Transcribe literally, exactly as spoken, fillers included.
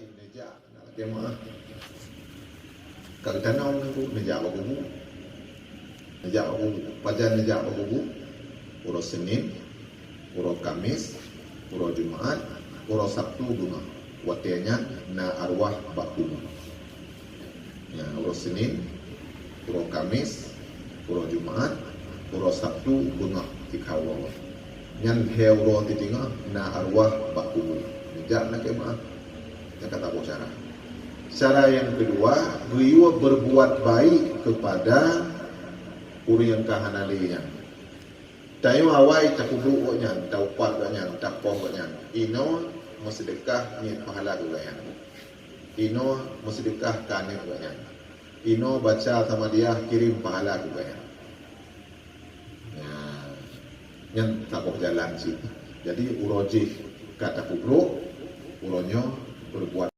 Neujak, nak lagèe meu'ah. Ka geutanong nangku, neujak bak kubu. Neujak bak kubu. Pajan neujak bak kubu? Uroe Senin, uroe Kamis, uroe Jumat, uroe Sabtu beungoh. Watèe nyan na arwah bak kubu. Ya, uroe Senin, uroe Kamis, uroe Jumat, uroe Sabtu beungoh tikha uroe. Nyan lhèe uroe teutinggai na arwah bak kubu. Neujak lagèe meu'ah. Nyan ka taboh cara. Cara nyang keudua, geuyue berbuat baik kepada ureueng nyang ka hana lé nyan. Tanyoe awai takubok gobnyan, taupat gobnyan, tapoh gobnyan. Inoe meuseudeukah niet pahala keu gobnyan. Inoe meuseudeukah keu aneuk gobnyan. Inoe baca Samadiyah kirém pahala keu gobnyan. Nah, nyan saboh jalan cit. Jadi, uroe jih ka takubok, uroe nyoe berbuat